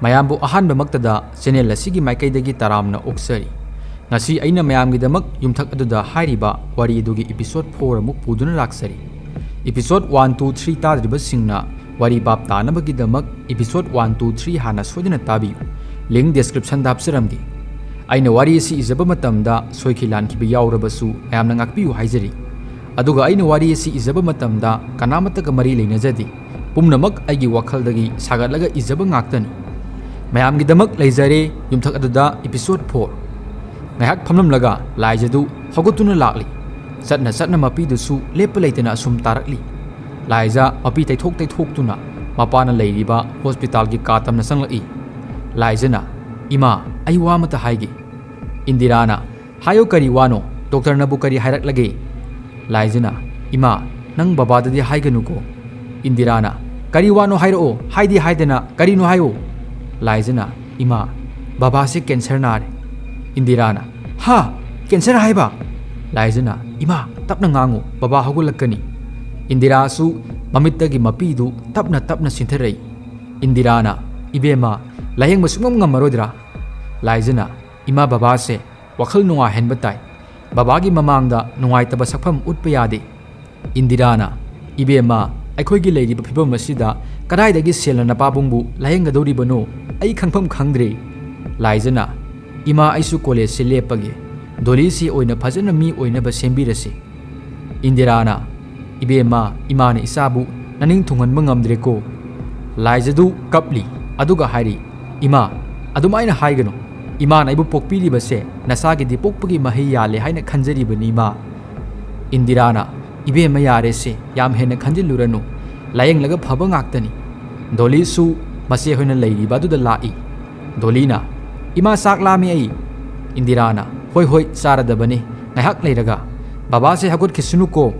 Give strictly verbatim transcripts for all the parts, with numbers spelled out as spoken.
ꯃꯌꯥꯝꯕꯨ ꯑꯍꯥꯟꯕꯃꯛꯇꯗ ꯆꯦꯅꯦꯜ ꯑꯁꯤꯒꯤ ꯃꯥꯏꯀꯩꯗꯒꯤ ꯇꯔꯥꯝꯅ ꯑꯣꯛꯆꯔꯤ꯫ ꯉꯁꯤ ꯑꯩꯅ ꯃꯌꯥꯝꯒꯤꯗꯃꯛ ꯌꯨꯝꯊꯛ ꯑꯗꯨꯗ ꯍꯥꯏꯔꯤꯕ ꯋꯥꯔꯤ ꯑꯗꯨꯒꯤ ꯏꯄꯤꯁꯣꯗ ꯐꯣꯔ ꯑꯃꯨꯛ ꯄꯨꯗꯨꯅ ꯂꯥꯛꯆꯔꯤ꯫ ꯏꯄꯤꯁꯣꯗ ꯋꯥꯟ, ꯇꯨ, ꯊ꯭ꯔꯤ ꯇꯥꯗ꯭ꯔꯤꯕꯁꯤꯡꯅ ꯋꯥꯔꯤ ꯚꯥꯞ ꯇꯥꯅꯕꯒꯤꯗꯃꯛ ꯏꯄꯤꯁꯣꯗ ꯋꯥꯟ, ꯇꯨ, ꯊ꯭ꯔꯤ ꯍꯥꯟꯅ ꯁꯣꯏꯗꯅ ꯇꯥꯕꯤꯌꯨ꯫ ꯂꯤꯡ ꯗꯤꯁꯀ꯭ꯔꯤꯞꯁꯟꯗ ꯍꯥꯞꯆꯔꯝꯒꯦ꯫ ꯑꯩꯅ ꯋꯥꯔꯤ ꯑꯁꯤ ꯏꯖꯕ ꯃꯇꯝꯗ ꯁꯣꯏꯈꯤ ꯂꯥꯟꯈꯤꯕ ꯌꯥꯎꯔꯕꯁꯨ ꯃꯌꯥꯝꯅ ꯉꯥꯛꯄꯤꯌꯨ ꯍꯥꯏꯖꯔꯤ꯫ ꯑꯗꯨꯒ ꯑꯩꯅ ꯋꯥꯔꯤ ꯑꯁꯤ ꯏꯖꯕ ꯃꯇꯝꯗ ꯀꯅꯥꯃꯠꯇꯒ ꯃꯔꯤ ꯂꯩꯅꯖꯗꯦ꯫ ꯄꯨꯝꯅꯃꯛ ꯑꯩꯒꯤ ꯋꯥꯈꯜꯗꯒꯤ ꯁꯥꯒꯠꯂꯒ ꯏꯖꯕ ꯉꯥꯛꯇꯅꯤ꯫ ꯃꯌꯥꯝꯒꯤꯗꯃꯛ ꯂꯩꯖꯔꯦ ꯌꯨꯝꯊꯛ ꯑꯗꯨꯗ ꯏꯄꯤꯁꯣꯗ ꯐꯣꯔ꯫ ꯉꯥꯏꯍꯥꯛ ꯐꯝꯂꯝꯂꯒ ꯂꯥꯏꯖꯗꯨ ꯍꯧꯒꯠꯇꯨꯅ ꯂꯥꯛꯂꯤ꯫ ꯆꯠꯅ ꯆꯠꯅ ꯃꯄꯤꯗꯨꯁꯨ ꯂꯦꯞꯄ ꯂꯩꯇꯅ ꯑꯁꯨꯝ ꯇꯥꯔꯛꯂꯤ꯫ ꯂꯥꯏꯖ ꯃꯄꯤ ꯇꯩꯊꯣꯛ ꯇꯩꯊꯣꯛꯇꯨꯅ ꯃꯄꯥꯅ ꯂꯩꯔꯤꯕ ꯍꯣꯁꯄꯤꯇꯥꯜꯒꯤ ꯀꯥ ꯇꯝꯅ ꯆꯪꯂꯛꯏ꯫ ꯂꯥꯏꯖꯅ, "ꯏꯃꯥ, ꯑꯩ ꯋꯥ ꯑꯃꯇ ꯍꯥꯏꯒꯦ꯫" ꯏꯟꯗꯤꯔꯥꯅ, "ꯍꯥꯏꯌꯣ, ꯀꯔꯤ ꯋꯥꯅꯣ? ꯗꯣꯛꯇꯔꯅꯕꯨ ꯀꯔꯤ ꯍꯥꯏꯔꯛꯂꯒꯦ?" ꯂꯥꯏꯖꯅ, "ꯏꯃꯥ, ꯅꯪ ꯕꯕꯥꯗꯗꯤ ꯍꯥꯏꯒꯅꯨꯀꯣ꯫" ꯏꯟꯗꯤꯔꯥꯅ, "ꯀꯔꯤ ꯋꯥꯅꯣ ꯍꯥꯏꯔꯛꯑꯣ, ꯍꯥꯏꯗꯤ ꯍꯥꯏꯗꯅ ꯀꯔꯤꯅꯣ ꯍꯥꯏꯌꯣ꯫" ꯂꯥꯏꯖꯅ, "ꯏꯃꯥ, ꯕꯕꯥꯁꯦ ꯀꯦꯟꯁꯔ ꯅꯥꯔꯦ꯫" ꯏꯟꯗꯤꯔꯥꯅ, "ꯍꯥ? ꯀꯦꯟꯁꯔ ꯍꯥꯏꯕ?" ꯂꯥꯏꯖꯅ, "ꯏꯃꯥ, ꯇꯞꯅ ꯉꯥꯡꯉꯨ, ꯕꯕꯥ ꯍꯧꯒꯠꯂꯛꯀꯅꯤ꯫" ꯏꯟꯗꯤꯔꯥꯁꯨ ꯃꯃꯤꯠꯇꯒꯤ ꯃꯄꯤꯗꯨ ꯇꯞꯅ ꯇꯞꯅ ꯁꯤꯟꯊꯔꯛꯏ꯫ ꯏꯟꯗꯤꯔꯥꯅ, "ꯏꯕꯦꯝꯃ, ꯂꯥꯌꯦꯡꯕ ꯁꯨꯡꯉꯝ ꯉꯝꯃꯔꯣꯏꯗ꯭ꯔꯥ?" ꯂꯥꯏꯖꯅ, "ꯏꯃꯥ, ꯕꯕꯥꯁꯦ ꯋꯥꯈꯜ ꯅꯨꯡꯉꯥꯏꯍꯟꯕ ꯇꯥꯏ꯫ ꯕꯕꯥꯒꯤ ꯃꯃꯥꯡꯗ ꯅꯨꯡꯉꯥꯏꯇꯕ ꯁꯛꯐꯝ ꯎꯠꯄ ꯌꯥꯗꯦ꯫" ꯏꯟꯗꯤꯔꯥꯅ, "ꯏꯕꯦꯝꯃ, ꯑꯩꯈꯣꯏꯒꯤ ꯂꯩꯔꯤꯕ ꯐꯤꯕꯝ ꯑꯁꯤꯗ ꯀꯗꯥꯏꯗꯒꯤ ꯁꯦꯜꯅ ꯅꯄꯥꯕꯨꯡꯕꯨ ꯂꯥꯌꯦꯡꯒꯗꯧꯔꯤꯕꯅꯣ? ꯑꯩ ꯈꯪꯐꯝ ꯈꯪꯗ꯭ꯔꯦ꯫" ꯂꯥꯏꯖꯅ, "ꯏꯃꯥ, ꯑꯩꯁꯨ ꯀꯣꯂꯦꯖꯁꯦ ꯂꯦꯞꯄꯒꯦ꯫ ꯗꯣꯂꯤꯁꯤ ꯑꯣꯏꯅ ꯐꯖꯅ ꯃꯤ ꯑꯣꯏꯅꯕ ꯁꯦꯝꯕꯤꯔꯁꯤ꯫" ꯏꯟꯗꯤꯔꯥꯅ, "ꯏꯕꯦꯝꯃ, ꯏꯃꯥꯅ ꯏꯆꯥꯕꯨ ꯅꯅꯤꯡ ꯊꯨꯡꯍꯟꯕ ꯉꯝꯗ꯭ꯔꯦꯀꯣ꯫" ꯂꯥꯏꯖꯗꯨ ꯀꯞꯂꯤ, ꯑꯗꯨꯒ ꯍꯥꯏꯔꯤ, "ꯏꯃꯥ, ꯑꯗꯨꯃꯥꯏꯅ ꯍꯥꯏꯒꯅꯨ꯫ ꯏꯃꯥꯅ ꯑꯩꯕꯨ ꯄꯣꯛꯄꯤꯔꯤꯕꯁꯦ ꯅꯁꯥꯒꯤꯗꯤ ꯄꯣꯛꯄꯒꯤ ꯃꯍꯩ ꯌꯥꯜꯂꯦ ꯍꯥꯏꯅ ꯈꯟꯖꯔꯤꯕꯅꯤ, ꯏꯃꯥ꯫" ꯏꯟꯗꯤꯔꯥꯅ, "ꯏꯕꯦꯝꯃ, ꯌꯥꯔꯦꯁꯦ, ꯌꯥꯝ ꯍꯦꯟꯅ ꯈꯟꯖꯤꯜꯂꯨꯔꯅꯨ꯫ ꯂꯥꯌꯦꯡꯂꯒ ꯐꯕ ꯉꯥꯛꯇꯅꯤ꯫" ꯗꯣꯂꯤꯁꯨ ꯃꯆꯦ ꯍꯣꯏꯅ ꯂꯩꯔꯤꯕ ꯑꯗꯨꯗ ꯂꯥꯛꯏ꯫ ꯗꯣꯂꯤꯅ, "ꯏꯃꯥ, ꯆꯥꯛ ꯂꯥꯝꯃꯤ ꯑꯩ꯫" ꯏꯟꯗꯤꯔꯥꯅ, "ꯍꯣꯏ, ꯍꯣꯏ, ꯆꯥꯔꯗꯕꯅꯤ, ꯉꯥꯏꯍꯥꯛ ꯂꯩꯔꯒ꯫ ꯕꯕꯥꯁꯦ ꯍꯧꯒꯠꯈꯤꯁꯅꯨꯀꯣ꯫"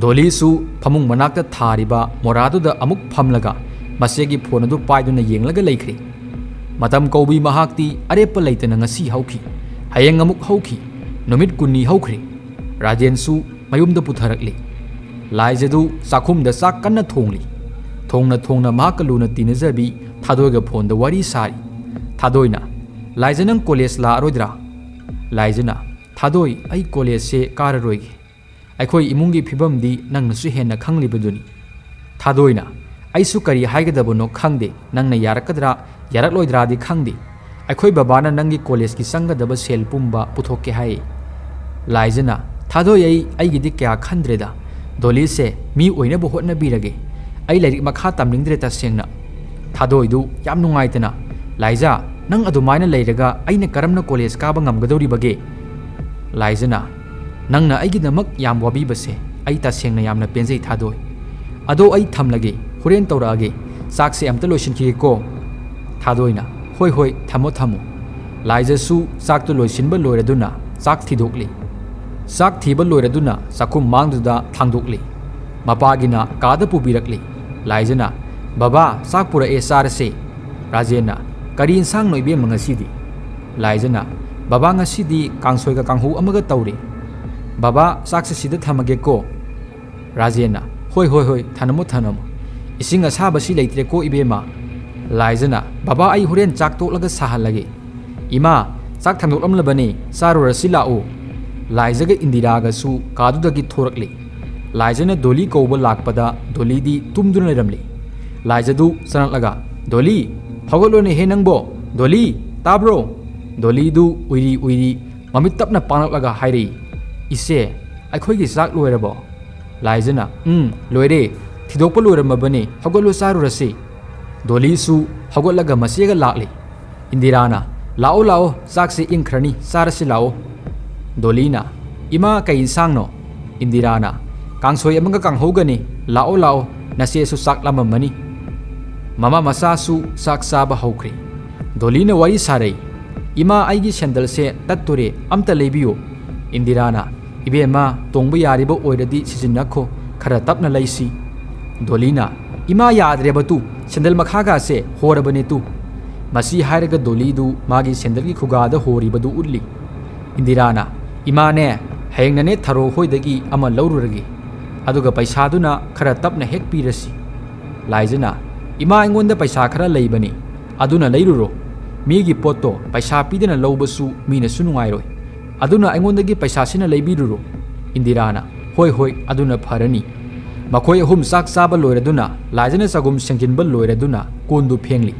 ꯗꯣꯂꯤꯁꯨ ꯐꯃꯨꯡ ꯃꯅꯥꯛꯇ ꯊꯥꯔꯤꯕ ꯃꯣꯔꯥꯗꯨꯗ ꯑꯃꯨꯛ ꯐꯝꯂꯒ ꯃꯆꯦꯒꯤ ꯐꯣꯟ ꯑꯗꯨ ꯄꯥꯏꯗꯨꯅ ꯌꯦꯡꯂꯒ ꯂꯩꯈ꯭ꯔꯦ꯫ ꯃꯇꯝ ꯀꯧꯕꯤ ꯃꯍꯥꯛꯇꯤ ꯑꯔꯦꯞꯄ ꯂꯩꯇꯅ ꯉꯁꯤ ꯍꯧꯈꯤ, ꯍꯌꯦꯡ ꯑꯃꯨꯛ ꯍꯧꯈꯤ, ꯅꯨꯃꯤꯠ ꯀꯨꯟꯅꯤ ꯍꯧꯈ꯭ꯔꯦ꯫ ꯔꯥꯖꯦꯟꯁꯨ ꯃꯌꯨꯝꯗ ꯄꯨꯊꯔꯛꯂꯤ꯫ ꯂꯥꯏꯖꯗꯨ ꯆꯥꯛꯈꯨꯝꯗ ꯆꯥꯛ ꯀꯟꯅ ꯊꯣꯡꯂꯤ꯫ ꯊꯣꯡꯅ ꯊꯣꯡꯅ ꯃꯍꯥꯛꯀ ꯂꯨꯅ ꯇꯤꯟꯅꯖꯕꯤ ꯊꯥꯗꯣꯏꯒ ꯐꯣꯟꯗ ꯋꯥꯔꯤ ꯁꯥꯔꯤ꯫ ꯊꯥꯗꯣꯏꯅ, "ꯂꯥꯏꯖ, ꯅꯪ ꯀꯣꯂꯦꯖ ꯂꯥꯛꯑꯔꯣꯏꯗ꯭ꯔꯥ?" ꯂꯥꯏꯖꯅ, "ꯊꯥꯗꯣꯏ, ꯑꯩ ꯀꯣꯂꯦꯖꯁꯦ ꯀꯥꯔꯔꯣꯏꯒꯦ꯫ ꯑꯩꯈꯣꯏ ꯏꯃꯨꯡꯒꯤ ꯐꯤꯕꯝꯗꯤ ꯅꯪꯅꯁꯨ ꯍꯦꯟꯅ ꯈꯪꯂꯤꯕꯗꯨꯅꯤ꯫" ꯊꯥꯗꯣꯏꯅ, "ꯑꯩꯁꯨ ꯀꯔꯤ ꯍꯥꯏꯒꯗꯕꯅꯣ ꯈꯪꯗꯦ, ꯅꯪꯅ ꯌꯥꯔꯛꯀꯗ꯭ꯔꯥ ꯌꯥꯔꯛꯂꯣꯏꯗ꯭ꯔꯥꯗꯤ ꯈꯪꯗꯦ꯫ ꯑꯩꯈꯣꯏ ꯕꯕꯥꯅ ꯅꯪꯒꯤ ꯀꯣꯂꯦꯖꯀꯤ ꯆꯪꯒꯗꯕ ꯁꯦꯜ ꯄꯨꯝꯕ ꯄꯨꯊꯣꯛꯀꯦ ꯍꯥꯏ꯫" ꯂꯥꯏꯖꯅ, "ꯊꯥꯗꯣꯏ, ꯑꯩ ꯑꯩꯒꯤꯗꯤ ꯀꯌꯥ ꯈꯟꯗ꯭ꯔꯦꯗ꯫ ꯗꯣꯂꯤꯁꯦ ꯃꯤ ꯑꯣꯏꯅꯕ ꯍꯣꯠꯅꯕꯤꯔꯒꯦ꯫ ꯑꯩ ꯂꯥꯏꯔꯤꯛ ꯃꯈꯥ ꯇꯝꯅꯤꯡꯗ꯭ꯔꯦ ꯇꯁꯦꯡꯅ꯫" ꯊꯥꯗꯣꯏꯗꯨ ꯌꯥꯝ ꯅꯨꯡꯉꯥꯏꯇꯅ, "ꯂꯥꯏꯖ, ꯅꯪ ꯑꯗꯨꯃꯥꯏꯅ ꯂꯩꯔꯒ ꯑꯩꯅ ꯀꯔꯝꯅ ꯀꯣꯂꯦꯖ ꯀꯥꯕ ꯉꯝꯒꯗꯧꯔꯤꯕꯒꯦ?" ꯂꯥꯏꯖꯅ, "ꯅꯪꯅ ꯑꯩꯒꯤꯗꯃꯛ ꯌꯥꯝ ꯋꯥꯕꯤꯕꯁꯦ ꯑꯩ ꯇꯁꯦꯡꯅ ꯌꯥꯝꯅ ꯄꯦꯟꯖꯩ ꯊꯥꯗꯣꯏ꯫ ꯑꯗꯣ ꯑꯩ ꯊꯝꯂꯒꯦ, ꯍꯣꯔꯦꯟ ꯇꯧꯔꯛꯑꯒꯦ, ꯆꯥꯛꯁꯦ ꯑꯝꯇ ꯂꯣꯏꯁꯤꯟꯈꯤꯒꯦꯀꯣ꯫" ꯊꯥꯗꯣꯏꯅ, "ꯍꯣꯏ ꯍꯣꯏ, ꯊꯝꯃꯣ ꯊꯝꯃꯣ꯫" ꯂꯥꯏꯖꯁꯨ ꯆꯥꯛꯇꯨ ꯂꯣꯏꯁꯤꯟꯕ ꯂꯣꯏꯔꯗꯨꯅ ꯆꯥꯛ ꯊꯤꯗꯣꯛꯂꯤ꯫ ꯆꯥꯛ ꯊꯤꯕ ꯂꯣꯏꯔꯗꯨꯅ ꯆꯥꯛꯈꯨꯝ ꯃꯥꯡꯗꯨꯗ ꯊꯥꯡꯗꯣꯛꯂꯤ꯫ ꯃꯄꯥꯒꯤꯅ ꯀꯥꯗ ꯄꯨꯕꯤꯔꯛꯂꯤ꯫ ꯂꯥꯏꯖꯅ, "ꯕꯕꯥ, ꯆꯥꯛ ꯄꯨꯔꯛꯑꯦ, ꯆꯥꯔꯁꯦ꯫" ꯔꯥꯖꯦꯟꯅ, "ꯀꯔꯤ ꯏꯟꯁꯥꯡꯅꯣ ꯏꯕꯦꯝꯃ ꯉꯁꯤꯗꯤ?" ꯂꯥꯏꯖꯅ, "ꯕꯕꯥ, ꯉꯁꯤꯗꯤ ꯀꯥꯡꯁꯣꯏꯒ ꯀꯥꯡꯍꯧ ꯑꯃꯒ ꯇꯧꯔꯦ꯫ ꯕꯕꯥ, ꯆꯥꯛꯁꯦ ꯁꯤꯗ ꯊꯝꯃꯒꯦꯀꯣ꯫" ꯔꯥꯖꯦꯟꯅ, "ꯍꯣꯏ ꯍꯣꯏ ꯍꯣꯏ, ꯊꯅꯝꯃꯣ ꯊꯅꯝꯃꯣ꯫ ꯏꯁꯤꯡ ꯑꯁꯥꯕꯁꯤ ꯂꯩꯇ꯭ꯔꯦꯀꯣ ꯏꯕꯦꯝꯃ꯫" ꯂꯥꯏꯖꯅ, "ꯕꯕꯥ, ꯑꯩ ꯍꯣꯔꯦꯟ ꯆꯥꯛ ꯇꯣꯛꯂꯒ ꯁꯥꯍꯜꯂꯒꯦ꯫ ꯏꯃꯥ, ꯆꯥꯛ ꯊꯥꯡꯗꯣꯛꯂꯝꯂꯕꯅꯤ, ꯆꯥꯔꯨꯔꯁꯤ ꯂꯥꯛꯎ꯫" ꯂꯥꯏꯖꯒ ꯏꯟꯗꯤꯔꯥꯒꯁꯨ ꯀꯥꯗꯨꯗꯒꯤ ꯊꯣꯔꯛꯂꯤ꯫ ꯂꯥꯏꯖꯅ ꯗꯣꯂꯤ ꯀꯧꯕ ꯂꯥꯛꯄꯗ ꯗꯣꯂꯤꯗꯤ ꯇꯨꯝꯗꯨꯅ ꯂꯩꯔꯝꯂꯤ꯫ ꯂꯥꯏꯖꯗꯨ ꯆꯪꯂꯛꯂꯒ, "ꯗꯣꯂꯤ, ꯍꯧꯒꯠꯂꯣꯅꯦꯍꯦ ꯅꯪꯕꯣ! ꯗꯣꯂꯤ, ꯇꯥꯕ꯭ꯔꯣ?" ꯗꯣꯂꯤꯗꯨ ꯎꯏꯔꯤ ꯎꯏꯔꯤ ꯃꯃꯤꯠ ꯇꯞꯅ ꯄꯥꯡꯂꯛꯂꯒ ꯍꯥꯏꯔꯛꯏ, "ꯏꯆꯦ, ꯑꯩꯈꯣꯏꯒꯤ ꯆꯥꯛ ꯂꯣꯏꯔꯕꯣ?" ꯂꯥꯏꯖꯅ, "ꯎꯝ, ꯂꯣꯏꯔꯦ꯫ ꯊꯤꯗꯣꯛꯄ ꯂꯣꯏꯔꯝꯃꯕꯅꯤ꯫ ꯍꯧꯒꯠꯂꯨ, ꯆꯥꯔꯨꯔꯁꯤ꯫" ꯗꯣꯂꯤꯁꯨ ꯍꯧꯒꯠꯂꯒ ꯃꯆꯦꯒ ꯂꯥꯛꯂꯤ꯫ ꯏꯟꯗꯤꯔꯥꯅ, "ꯂꯥꯛꯑꯣ, ꯂꯥꯛꯑꯣ, ꯆꯥꯛꯁꯦ ꯏꯪꯈ꯭ꯔꯅꯤ, ꯆꯥꯔꯁꯤ ꯂꯥꯛꯑꯣ꯫" ꯗꯣꯂꯤꯅ, "ꯏꯃꯥ, ꯀꯩ ꯏꯟꯁꯥꯡꯅꯣ?" ꯏꯟꯗꯤꯔꯥꯅ, "ꯀꯥꯡꯁꯣꯏ ꯑꯃꯒ ꯀꯥꯡꯍꯧꯒꯅꯤ, ꯂꯥꯛꯑꯣ, ꯂꯥꯛꯑꯣ, ꯅꯆꯦꯁꯨ ꯆꯥꯛ ꯂꯥꯝꯃꯝꯃꯅꯤ꯫" ꯃꯃꯥ ꯃꯆꯥꯁꯨ ꯆꯥꯛ ꯆꯥꯕ ꯍꯧꯈ꯭ꯔꯦ꯫ ꯗꯣꯂꯤꯅ ꯋꯥꯔꯤ ꯁꯥꯔꯩ, "ꯏꯃꯥ, ꯑꯩꯒꯤ ꯁꯦꯟꯗꯜꯁꯦ ꯇꯠꯇꯣꯔꯦ, ꯑꯝꯇ ꯂꯩꯕꯤꯌꯨ꯫" ꯏꯟꯗꯤꯔꯥꯅ, "ꯏꯕꯦꯝꯃ, ꯇꯣꯡꯕ ꯌꯥꯔꯤꯕ ꯑꯣꯏꯔꯗꯤ ꯁꯤꯖꯤꯟꯅꯈꯣ, ꯈꯔ ꯇꯞꯅ ꯂꯩꯁꯤ꯫" ꯗꯣꯂꯤꯅ, "ꯏꯃꯥ, ꯌꯥꯗ꯭ꯔꯦꯕ ꯇꯨ, ꯁꯦꯟꯗꯜ ꯃꯈꯥꯒꯥꯁꯦ ꯍꯣꯔꯕꯅꯦ ꯇꯨ꯫" ꯃꯁꯤ ꯍꯥꯏꯔꯒ ꯗꯣꯂꯤꯗꯨ ꯃꯥꯒꯤ ꯁꯦꯟꯗꯜꯒꯤ ꯈꯨꯒꯥꯗ ꯍꯣꯔꯤꯕꯗꯨ ꯎꯠꯂꯤ꯫ ꯏꯟꯗꯤꯔꯥꯅ, "ꯏꯃꯥꯅꯦ, ꯍꯌꯦꯡꯅꯅꯦ ꯊꯔꯣ ꯍꯣꯏꯗꯒꯤ ꯑꯃ ꯂꯧꯔꯨꯔꯒꯦ, ꯑꯗꯨꯒ ꯄꯩꯁꯥꯗꯨꯅ ꯈꯔ ꯇꯞꯅ ꯍꯦꯛ ꯄꯤꯔꯁꯤ꯫" ꯂꯥꯏꯖꯅ, "ꯏꯃꯥ, ꯑꯩꯉꯣꯟꯗ ꯄꯩꯁꯥ ꯈꯔ ꯂꯩꯕꯅꯤ, ꯑꯗꯨꯅ ꯂꯩꯔꯨꯔꯣ꯫ ꯃꯤꯒꯤ ꯄꯣꯠꯇꯣ ꯄꯩꯁꯥ ꯄꯤꯗꯅ ꯂꯧꯕꯁꯨ ꯃꯤꯅꯁꯨ ꯅꯨꯡꯉꯥꯏꯔꯣꯏ꯫ ꯑꯗꯨꯅ ꯑꯩꯉꯣꯟꯗꯒꯤ ꯄꯩꯁꯥꯁꯤꯅ ꯂꯩꯕꯤꯔꯨꯔꯣ꯫" ꯏꯟꯗꯤꯔꯥꯅ, "ꯍꯣꯏ, ꯍꯣꯏ, ꯑꯗꯨꯅ ꯐꯔꯅꯤ꯫" ꯃꯈꯣꯏ ꯑꯍꯨꯝ ꯆꯥꯛ ꯆꯥꯕ ꯂꯣꯏꯔꯗꯨꯅ, ꯂꯥꯏꯖꯅ ꯆꯒꯨꯝ ꯁꯦꯡꯖꯤꯟꯕ ꯂꯣꯏꯔꯗꯨꯅ ꯀꯣꯟꯗꯨ ꯐꯦꯡꯂꯤ꯫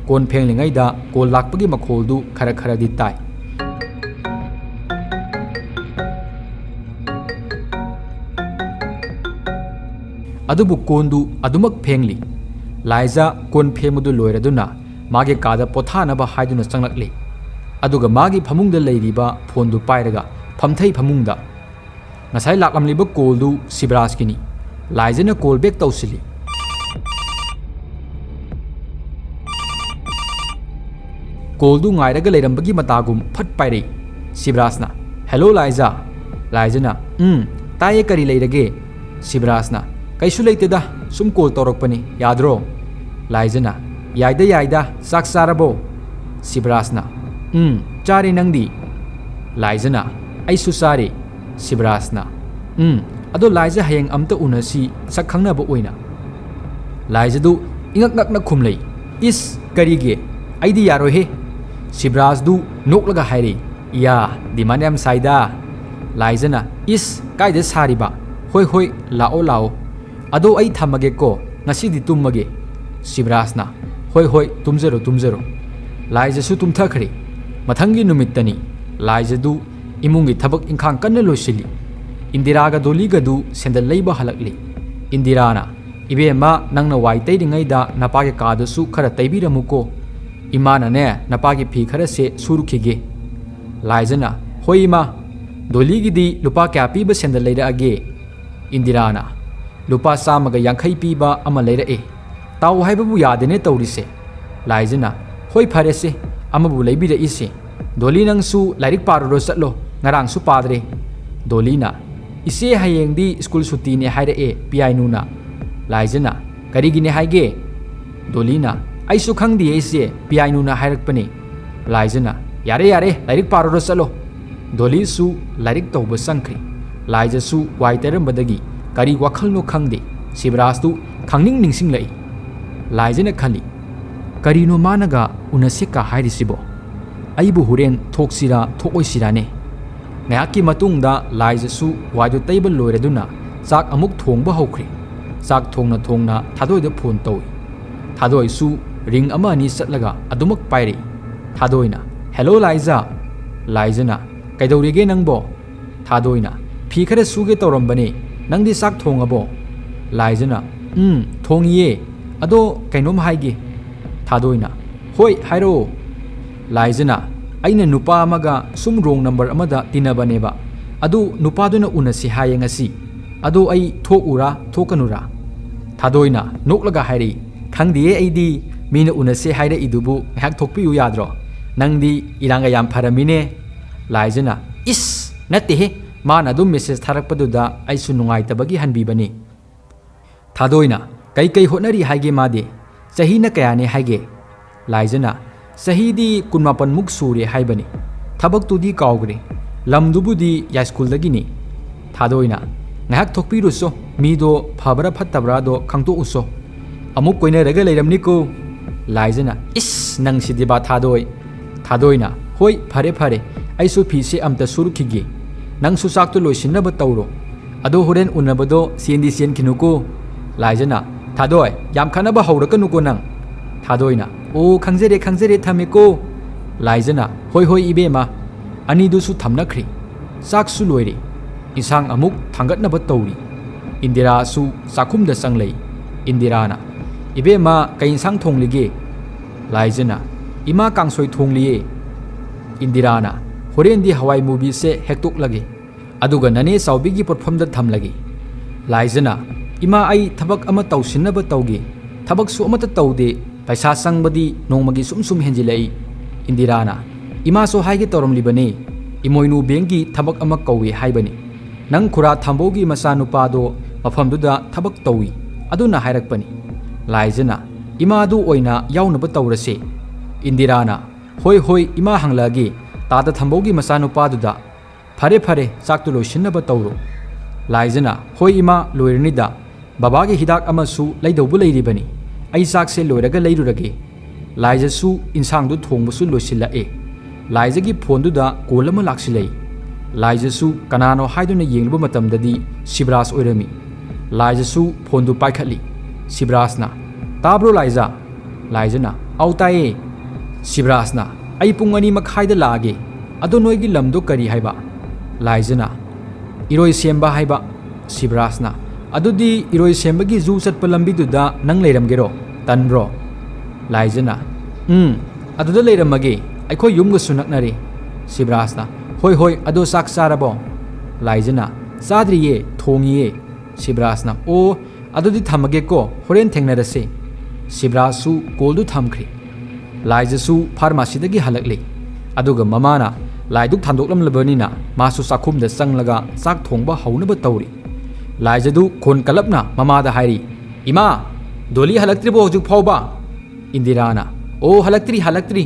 ꯀꯣꯟ ꯐꯦꯡꯂꯤꯉꯩꯗ ꯀꯣꯜ ꯂꯥꯛꯄꯒꯤ ꯃꯈꯣꯜꯗꯨ ꯈꯔ ꯈꯔꯗꯤ ꯇꯥꯏ꯫ ꯑꯗꯨꯕꯨ ꯀꯣꯟꯗꯨ ꯑꯗꯨꯃꯛ ꯐꯦꯡꯂꯤ꯫ ꯂꯥꯏꯖ ꯀꯣꯟ ꯐꯦꯡꯕꯗꯨ ꯂꯣꯏꯔꯗꯨꯅ ꯃꯥꯒꯤ ꯀꯥꯗ ꯄꯣꯊꯥꯅꯕ ꯍꯥꯏꯗꯨꯅ ꯆꯪꯂꯛꯂꯤ꯫ ꯑꯗꯨꯒ ꯃꯥꯒꯤ ꯐꯃꯨꯡꯗ ꯂꯩꯔꯤꯕ ꯐꯣꯟꯗꯨ ꯄꯥꯏꯔꯒ ꯐꯝꯊꯩ ꯐꯃꯨꯡꯗ꯫ ꯉꯁꯥꯏ ꯂꯥꯛꯂꯝꯂꯤꯕ ꯀꯣꯜꯗꯨ ꯁꯤꯕꯔꯥꯖꯀꯤꯅꯤ꯫ ꯂꯥꯏꯖꯅ ꯀꯣꯜ ꯕꯦꯛ ꯇꯧꯁꯤꯜꯂꯤ꯫ ꯀꯣꯜꯗꯨ ꯉꯥꯏꯔꯒ ꯂꯩꯔꯝꯕꯒꯤ ꯃꯇꯥꯒꯨꯝ ꯐꯠ ꯄꯥꯏꯔꯛꯏ꯫ ꯁꯤꯕꯔꯥꯖꯅ, "ꯍꯦꯜꯂꯣ ꯂꯥꯏꯖꯥ꯫" ꯂꯥꯏꯖꯅ, "ꯎꯝ, ꯇꯥꯏꯌꯦ, ꯀꯔꯤ ꯂꯩꯔꯒꯦ?" ꯁꯤꯕꯔꯥꯖꯅ, "ꯀꯩꯁꯨ ꯂꯩꯇꯦꯗ, ꯁꯨꯝ ꯀꯣꯜ ꯇꯧꯔꯛꯄꯅꯤ, ꯌꯥꯗ꯭ꯔꯣ?" ꯂꯥꯏꯖꯅ, "ꯌꯥꯏꯗ, ꯌꯥꯏꯗ, ꯆꯥꯛ ꯆꯥꯔꯕꯣ?" ꯁꯤꯕꯔꯥꯖꯅ, "ꯎꯝ, ꯆꯥꯔꯦ, ꯅꯪꯗꯤ?" ꯂꯥꯏꯖꯅ, "ꯑꯩꯁꯨ ꯆꯥꯔꯦ꯫" ꯁꯤꯕꯔꯥꯖꯅ, "ꯎꯝ, ꯑꯗꯣ ꯂꯥꯏꯖ, ꯍꯌꯦꯡ ꯑꯝꯇ ꯎꯅꯁꯤ, ꯁꯛ ꯈꯪꯅꯕ ꯑꯣꯏꯅ꯫" ꯂꯥꯏꯖꯗꯨ ꯏꯉꯛ ꯉꯛꯅ ꯈꯨꯝꯂꯩ꯫ "ꯏꯁ, ꯀꯔꯤꯒꯤ? ꯑꯩꯗꯤ ꯌꯥꯔꯣꯏꯍꯦ꯫" ꯁꯤꯕꯔꯥꯖꯗꯨ ꯅꯣꯛꯂꯒ ꯍꯥꯏꯔꯦ, "ꯏꯌꯥ, ꯗꯤꯃꯥꯟ ꯌꯥꯝ ꯁꯥꯏꯗ꯫" ꯂꯥꯏꯖꯅ, "ꯏꯁ, ꯀꯥꯏꯗ ꯁꯥꯔꯤꯕ? ꯍꯣꯏ, ꯍꯣꯏ, ꯂꯥꯛꯑꯣ, ꯂꯥꯛꯑꯣ꯫ ꯑꯗꯣ ꯑꯩ ꯊꯝꯃꯒꯦꯀꯣ, ꯉꯁꯤꯗꯤ ꯇꯨꯝꯃꯒꯦ꯫" ꯁꯤꯕꯔꯥꯖꯅ, "ꯍꯣꯏ, ꯍꯣꯏ, ꯇꯨꯝꯖꯔꯣ, ꯇꯨꯝꯖꯔꯣ꯫" ꯂꯥꯏꯖꯁꯨ ꯇꯨꯝꯊꯈ꯭ꯔꯦ꯫ ꯃꯊꯪꯒꯤ ꯅꯨꯃꯤꯠꯇꯅꯤ꯫ ꯂꯥꯏꯖꯗꯨ ꯏꯃꯨꯡꯒꯤ ꯊꯕꯛ ꯏꯪꯈꯥꯡ ꯀꯟꯅ ꯂꯣꯏꯁꯤꯜꯂꯤ꯫ ꯏꯟꯗꯤꯔꯥꯒ ꯗꯣꯂꯤꯒꯗꯨ ꯁꯦꯟꯗꯜ ꯂꯩꯕ ꯍꯜꯂꯛꯂꯤ꯫ ꯏꯟꯗꯤꯔꯥꯅ, "ꯏꯕꯦꯝꯃ, ꯅꯪꯅ ꯋꯥꯏ ꯇꯩꯔꯤꯉꯩꯗ ꯅꯄꯥꯒꯤ ꯀꯥꯗꯨꯁꯨ ꯈꯔ ꯇꯩꯕꯤꯔꯝꯃꯨꯀꯣ꯫ ꯏꯃꯥꯅꯅꯦ, ꯅꯄꯥꯒꯤ ꯐꯤ ꯈꯔꯁꯦ ꯁꯨꯔꯨꯈꯤꯒꯦ꯫" ꯂꯥꯏꯖꯅ, "ꯍꯣꯏ ꯏꯃꯥ꯫ ꯗꯣꯂꯤꯒꯤꯗꯤ ꯂꯨꯄꯥ ꯀꯌꯥ ꯄꯤꯕ ꯁꯦꯟꯗꯜ ꯂꯩꯔꯛꯑꯒꯦ?" ꯏꯟꯗꯤꯔꯥꯅ, "ꯂꯨꯄꯥ ꯆꯥꯝꯃꯒ ꯌꯥꯡꯈꯩ ꯄꯤꯕ ꯑꯃ ꯂꯩꯔꯛꯑꯦ꯫ ꯇꯥꯎ ꯍꯥꯏꯕꯕꯨ ꯌꯥꯗꯦꯅꯦ ꯇꯧꯔꯤꯁꯦ꯫" ꯂꯥꯏꯖꯅ, "ꯍꯣꯏ, ꯐꯔꯦꯁꯦ, ꯑꯃꯕꯨ ꯂꯩꯕꯤꯔꯛꯏꯁꯦ꯫ ꯗꯣꯂꯤ, ꯅꯪꯁꯨ ꯂꯥꯏꯔꯤꯛ ꯄꯥꯔꯨꯔꯣ ꯆꯠꯂꯣ, ꯉꯔꯥꯡꯁꯨ ꯄꯥꯗ꯭ꯔꯦ꯫" ꯗꯣꯂꯤꯅ, "ꯏꯆꯦ, ꯍꯌꯦꯡꯗꯤ ꯁ꯭ꯀꯨꯜ ꯁꯨꯇꯤꯅꯦ ꯍꯥꯏꯔꯛꯑꯦ ꯄꯤꯌꯥꯏꯅꯨꯅ꯫" ꯂꯥꯏꯖꯅ, "ꯀꯔꯤꯒꯤꯅꯦ ꯍꯥꯏꯒꯦ?" ꯗꯣꯂꯤꯅ, "ꯑꯩꯁꯨ ꯈꯪꯗꯤꯌꯦ ꯏꯆꯦ, ꯄꯤꯌꯥꯏꯅꯨꯅ ꯍꯥꯏꯔꯛꯄꯅꯦ꯫" ꯂꯥꯏꯖꯅ, "ꯌꯥꯔꯦ, ꯌꯥꯔꯦ, ꯂꯥꯏꯔꯤꯛ ꯄꯥꯔꯨꯔꯣ ꯆꯠꯂꯣ꯫" ꯗꯣꯂꯤꯁꯨ ꯂꯥꯏꯔꯤꯛ ꯇꯧꯕ ꯆꯪꯈ꯭ꯔꯦ꯫ ꯂꯥꯏꯖꯁꯨ ꯋꯥꯏ ꯇꯩꯔꯝꯕꯗꯒꯤ ꯀꯔꯤ ꯋꯥꯈꯜꯅꯣ ꯈꯪꯗꯦ, ꯁꯤꯕꯔꯥꯖꯇꯨ ꯈꯪꯅꯤꯡ ꯅꯤꯡꯁꯤꯡꯂꯛꯏ꯫ ꯂꯥꯏꯖꯅ ꯈꯜꯂꯤ, "ꯀꯔꯤꯅꯣ ꯃꯥꯅꯒ ꯎꯅꯁꯦꯀ ꯍꯥꯏꯔꯤꯁꯤꯕꯣ? ꯑꯩꯕꯨ ꯍꯣꯔꯦꯟ ꯊꯣꯛꯁꯤꯔꯥ ꯊꯣꯛꯑꯣꯏꯁꯤꯔꯥꯅꯦ?" ꯉꯥꯏꯍꯥꯛꯀꯤ ꯃꯇꯨꯡꯗ ꯂꯥꯏꯖꯁꯨ ꯋꯥꯏꯗꯨ ꯇꯩꯕ ꯂꯣꯏꯔꯗꯨꯅ ꯆꯥꯛ ꯑꯃꯨꯛ ꯊꯣꯡꯕ ꯍꯧꯈ꯭ꯔꯦ꯫ ꯆꯥꯛ ꯊꯣꯡꯅ ꯊꯣꯡꯅ ꯊꯥꯗꯣꯏꯗ ꯐꯣꯟ ꯇꯧꯏ꯫ ꯊꯥꯗꯣꯏꯁꯨ ꯔꯤꯡ ꯑꯃ ꯑꯅꯤ ꯆꯠꯂꯒ ꯑꯗꯨꯃꯛ ꯄꯥꯏꯔꯛꯏ꯫ ꯊꯥꯗꯣꯏꯅ, "ꯍꯦꯜꯂꯣ ꯂꯥꯏꯖ!" ꯂꯥꯏꯖꯅ, "ꯀꯩꯗꯧꯔꯤꯒꯦ ꯅꯪꯕꯣ?" ꯊꯥꯗꯣꯏꯅ, "ꯐꯤ ꯈꯔ ꯁꯨꯒꯦ ꯇꯧꯔꯝꯕꯅꯦ, ꯅꯪꯗꯤ ꯆꯥꯛ ꯊꯣꯡꯉꯕꯣ?" ꯂꯥꯏꯖꯅ, "ꯎꯝ, ꯊꯣꯡꯉꯤꯌꯦ꯫ ꯑꯗꯣ ꯀꯩꯅꯣꯝ ꯍꯥꯏꯒꯦ꯫" ꯊꯥꯗꯣꯏꯅ, "ꯍꯣꯏ, ꯍꯥꯏꯔꯛꯑꯣ꯫" ꯂꯥꯏꯖꯅ, "ꯑꯩꯅ ꯅꯨꯄꯥ ꯑꯃꯒ ꯁꯨꯝ ꯔꯣꯡ ꯅꯝꯕꯔ ꯑꯃꯗ ꯇꯤꯟꯅꯕꯅꯦꯕ꯫ ꯑꯗꯨ ꯅꯨꯄꯥꯗꯨꯅ ꯎꯅꯁꯤ ꯍꯥꯏꯌꯦ ꯉꯁꯤ꯫ ꯑꯗꯣ ꯑꯩ ꯊꯣꯛꯎꯔꯥ, ꯊꯣꯛꯀꯅꯨꯔꯥ?" ꯊꯥꯗꯣꯏꯅ ꯅꯣꯛꯂꯒ ꯍꯥꯏꯔꯛꯏ, "ꯈꯪꯗꯦꯌꯦ ꯑꯩꯗꯤ, ꯃꯤꯅ ꯎꯅꯁꯦ ꯍꯥꯏꯔꯛꯏꯗꯨꯕꯨ ꯉꯥꯏꯍꯥꯛ ꯊꯣꯛꯄꯤꯌꯨ ꯌꯥꯗ꯭ꯔꯣ? ꯅꯪꯗꯤ ꯏꯔꯥꯡꯒ ꯌꯥꯝ ꯐꯔꯝꯃꯤꯅꯦ꯫" ꯂꯥꯏꯖꯅ, "ꯏꯁ, ꯅꯠꯇꯦꯍꯦ, ꯃꯥꯅ ꯑꯗꯨꯝ ꯃꯦꯁꯦꯖ ꯊꯥꯔꯛꯄꯗꯨꯗ ꯑꯩꯁꯨ ꯅꯨꯡꯉꯥꯏꯇꯕꯒꯤ ꯍꯟꯕꯤꯕꯅꯤ꯫" ꯊꯥꯗꯣꯏꯅ, "ꯀꯩ ꯀꯩ ꯍꯣꯠꯅꯔꯤ ꯍꯥꯏꯒꯦ ꯃꯥꯗꯤ? ꯆꯍꯤꯅ ꯀꯌꯥꯅꯦ ꯍꯥꯏꯒꯦ?" ꯂꯥꯏꯖꯅ, "ꯆꯍꯤꯗꯤ ꯀꯨꯟꯃꯥꯄꯟꯃꯨꯛ ꯁꯨꯔꯦ ꯍꯥꯏꯕꯅꯤ꯫ ꯊꯕꯛꯇꯨꯗꯤ ꯀꯥꯎꯒ꯭ꯔꯦ꯫ ꯂꯝꯗꯨꯕꯨꯗꯤ ꯌꯥꯏꯁ꯭ꯀꯨꯜꯗꯒꯤꯅꯤ꯫" ꯊꯥꯗꯣꯏꯅ, "ꯉꯥꯏꯍꯥꯛ ꯊꯣꯛꯄꯤꯔꯨꯆꯣ, ꯃꯤꯗꯣ ꯐꯕ꯭ꯔꯥ ꯐꯠꯇꯕ꯭ꯔꯥꯗꯣ ꯈꯪꯗꯣꯛꯎꯆꯣ꯫ ꯑꯃꯨꯛ ꯀꯣꯏꯅꯔꯒ ꯂꯩꯔꯝꯅꯤꯀꯣ꯫" ꯂꯥꯏꯖꯅ, "ꯏꯁ, ꯅꯪꯁꯤꯗꯤꯕ ꯊꯥꯗꯣꯏ꯫" ꯊꯥꯗꯣꯏꯅ, "ꯍꯣꯏ, ꯐꯔꯦ ꯐꯔꯦ, ꯑꯩꯁꯨ ꯐꯤꯁꯦ ꯑꯝꯇ ꯁꯨꯔꯨꯈꯤꯒꯦ꯫ ꯅꯪꯁꯨ ꯆꯥꯛꯇꯣ ꯂꯣꯏꯁꯤꯟꯅꯕ ꯇꯧꯔꯣ꯫ ꯑꯗꯣ ꯍꯣꯔꯦꯟ ꯎꯅꯕꯗꯣ ꯆꯦꯟꯗꯤ ꯆꯦꯟꯈꯤꯅꯨꯀꯣ꯫" ꯂꯥꯏꯖꯅ, "ꯊꯥꯗꯣꯏ, ꯌꯥꯝ ꯈꯠꯅꯕ ꯍꯧꯔꯛꯀꯅꯨꯀꯣ ꯅꯪ꯫" ꯊꯥꯗꯣꯏꯅ, "ꯑꯣ, ꯈꯪꯖꯔꯦ, ꯈꯪꯖꯔꯦ, ꯊꯝꯃꯦꯀꯣ꯫" ꯂꯥꯏꯖꯅ, "ꯍꯣꯏ, ꯍꯣꯏ, ꯏꯕꯦꯝꯃ꯫" ꯑꯅꯤꯗꯨꯁꯨ ꯊꯝꯅꯈ꯭ꯔꯦ꯫ ꯆꯥꯛꯁꯨ ꯂꯣꯏꯔꯦ꯫ ꯏꯟꯁꯥꯡ ꯑꯃꯨꯛ ꯊꯥꯡꯒꯠꯅꯕ ꯇꯧꯔꯤ꯫ ꯏꯟꯗꯤꯔꯥꯁꯨ ꯆꯥꯛꯈꯨꯝꯗ ꯆꯪꯂꯛꯏ꯫ ꯏꯟꯗꯤꯔꯥꯅ, "ꯏꯕꯦꯝꯃ, ꯀꯩ ꯏꯟꯁꯥꯡ ꯊꯣꯡꯂꯤꯒꯦ?" ꯂꯥꯏꯖꯅ, "ꯏꯃꯥ, ꯀꯥꯡꯁꯣꯏ ꯊꯣꯡꯂꯤꯌꯦ꯫" ꯏꯟꯗꯤꯔꯥꯅ, "ꯍꯣꯔꯦꯟꯗꯤ ꯍꯋꯥꯏ ꯃꯨꯕꯤꯁꯦ ꯍꯦꯛꯇꯣꯛꯂꯒꯦ, ꯑꯗꯨꯒ ꯅꯅꯦ ꯆꯥꯎꯕꯤꯒꯤ ꯄꯣꯠꯐꯝꯗ ꯊꯝꯂꯒꯦ꯫" ꯂꯥꯏꯖꯅ, "ꯏꯃꯥ, ꯑꯩ ꯊꯕꯛ ꯑꯃ ꯇꯧꯁꯤꯟꯅꯕ ꯇꯧꯒꯦ꯫ ꯊꯕꯛꯁꯨ ꯑꯃꯠꯇ ꯇꯧꯗꯦ, ꯄꯩꯁꯥ ꯆꯪꯕꯗꯤ ꯅꯣꯡꯃꯒꯤ ꯁꯨꯝ ꯁꯨꯝ ꯍꯦꯟꯖꯤꯜꯂꯛꯏ꯫" ꯏꯟꯗꯤꯔꯥꯅ, "ꯏꯃꯥꯁꯨ ꯍꯥꯏꯒꯦ ꯇꯧꯔꯝꯂꯤꯕꯅꯤ, ꯏꯃꯣꯏꯅꯨ ꯕꯦꯡꯒꯤ ꯊꯕꯛ ꯑꯃ ꯀꯧꯏ ꯍꯥꯏꯕꯅꯤ꯫ ꯅꯪ ꯈꯨꯔꯥ ꯊꯝꯕꯧꯒꯤ ꯃꯆꯥꯅꯨꯄꯥꯗꯣ ꯃꯐꯝꯗꯨꯗ ꯊꯕꯛ ꯇꯧꯏ, ꯑꯗꯨꯅ ꯍꯥꯏꯔꯛꯄꯅꯤ꯫" ꯂꯥꯏꯖꯅ, "ꯏꯃꯥꯗꯨ ꯑꯣꯏꯅ ꯌꯥꯎꯅꯕ ꯇꯧꯔꯁꯦ꯫" ꯏꯟꯗꯤꯔꯥꯅ, "ꯍꯣꯏ, ꯍꯣꯏ, ꯏꯃꯥ ꯍꯪꯂꯛꯑꯒꯦ, ꯇꯥꯗ ꯊꯝꯕꯧꯒꯤ ꯃꯆꯥꯅꯨꯄꯥꯗꯨꯗ꯫ ꯐꯔꯦ, ꯐꯔꯦ, ꯆꯥꯛꯇꯨ ꯂꯣꯏꯁꯤꯟꯅꯕ ꯇꯧꯔꯣ꯫" ꯂꯥꯏꯖꯅ, "ꯍꯣꯏ ꯏꯃꯥ, ꯂꯣꯏꯔꯅꯤꯗ꯫ "ꯕꯕꯥꯒꯤ ꯍꯤꯗꯥꯛ ꯑꯃꯁꯨ ꯂꯩꯗꯧꯕ ꯂꯩꯔꯤꯕꯅꯤ꯫ ꯑꯩ ꯆꯥꯛꯁꯦ ꯂꯣꯏꯔꯒ ꯂꯩꯔꯨꯔꯒꯦ꯫" ꯂꯥꯏꯖꯁꯨ ꯏꯟꯁꯥꯡꯗꯨ ꯊꯣꯡꯕꯁꯨ ꯂꯣꯏꯁꯤꯜꯂꯛꯑꯦ꯫ ꯂꯥꯏꯖꯒꯤ ꯐꯣꯟꯗꯨꯗ ꯀꯣꯜ ꯑꯃ ꯂꯥꯛꯁꯤꯜꯂꯛꯏ꯫ ꯂꯥꯏꯖꯁꯨ ꯀꯅꯥꯅꯣ ꯍꯥꯏꯗꯨꯅ ꯌꯦꯡꯂꯨꯕ ꯃꯇꯝꯗꯗꯤ ꯁꯤꯕꯔꯥꯖ ꯑꯣꯏꯔꯝꯃꯤ꯫ ꯂꯥꯏꯖꯁꯨ ꯐꯣꯟꯗꯨ ꯄꯥꯏꯈꯠꯂꯤ꯫ ꯁꯤꯕꯔꯥꯖꯅ, "ꯇꯥꯕ꯭ꯔꯣ ꯂꯥꯏꯖ?" ꯂꯥꯏꯖꯅ, "ꯑꯥꯎ ꯇꯥꯏꯌꯦ꯫" ꯁꯤꯕꯔꯥꯖꯅ, "ꯑꯩ ꯄꯨꯡ ꯑꯅꯤ ꯃꯈꯥꯏꯗ ꯂꯥꯛꯑꯒꯦ꯫ ꯑꯗꯣ ꯅꯣꯏꯒꯤ ꯂꯝꯗꯣ ꯀꯔꯤ ꯍꯥꯏꯕ?" ꯂꯥꯏꯖꯅ, "ꯏꯔꯣꯏ ꯁꯦꯝꯕ ꯍꯥꯏꯕ꯫" ꯁꯤꯕꯔꯥꯖꯅ, "ꯑꯗꯨꯗꯤ ꯏꯔꯣꯏ ꯁꯦꯝꯕꯒꯤ ꯖꯨ ꯆꯠꯄ ꯂꯝꯕꯤꯗꯨꯗ ꯅꯪ ꯂꯩꯔꯝꯒꯦꯔꯣ? ꯇꯟꯕ꯭ꯔꯣ?" ꯂꯥꯏꯖꯅ, "ꯎꯝ, ꯑꯗꯨꯗ ꯂꯩꯔꯝꯃꯒꯦ, ꯑꯩꯈꯣꯏ ꯌꯨꯝꯒꯁꯨ ꯅꯛꯅꯔꯦ꯫" ꯁꯤꯕꯔꯥꯖꯅ, "ꯍꯣꯏ ꯍꯣꯏ, ꯑꯗꯣ ꯆꯥꯛ ꯆꯥꯔꯕꯣ?" ꯂꯥꯏꯖꯅ, "ꯆꯥꯗ꯭ꯔꯤꯌꯦ, ꯊꯣꯡꯉꯤꯌꯦ꯫" ꯁꯤꯕꯔꯥꯖꯅ, "ꯑꯣ, ꯑꯗꯨꯗꯤ ꯊꯝꯃꯒꯦꯀꯣ, ꯍꯣꯔꯦꯟ ꯊꯦꯡꯅꯔꯁꯦ꯫" ꯁꯤꯕꯔꯥꯖꯁꯨ ꯀꯣꯜꯗꯨ ꯊꯝꯈ꯭ꯔꯦ꯫ ꯂꯥꯏꯖꯁꯨ ꯐꯥꯔꯃꯥꯁꯤꯗꯒꯤ ꯍꯜꯂꯛꯂꯦ꯫ ꯑꯗꯨꯒ ꯃꯃꯥꯅ ꯂꯥꯏꯗꯨꯛ ꯊꯥꯟꯗꯣꯛꯂꯝꯂꯕꯅꯤꯅ ꯃꯥꯁꯨ ꯆꯥꯛꯈꯨꯝꯗ ꯆꯪꯂꯒ ꯆꯥꯛ ꯊꯣꯡꯕ ꯍꯧꯅꯕ ꯇꯧꯔꯤ꯫ ꯂꯥꯏꯖꯗꯨ ꯈꯣꯟ ꯀꯜꯂꯞꯅ ꯃꯃꯥꯗ ꯍꯥꯏꯔꯤ, "ꯏꯃꯥ, ꯗꯣꯂꯤ ꯍꯜꯂꯛꯇ꯭ꯔꯤꯕꯣ ꯍꯧꯖꯤꯛ ꯐꯥꯎꯕ?" ꯏꯟꯗꯤꯔꯥꯅ, "ꯑꯣ, ꯍꯜꯂꯛꯇ꯭ꯔꯤ, ꯍꯜꯂꯛꯇ꯭ꯔꯤ꯫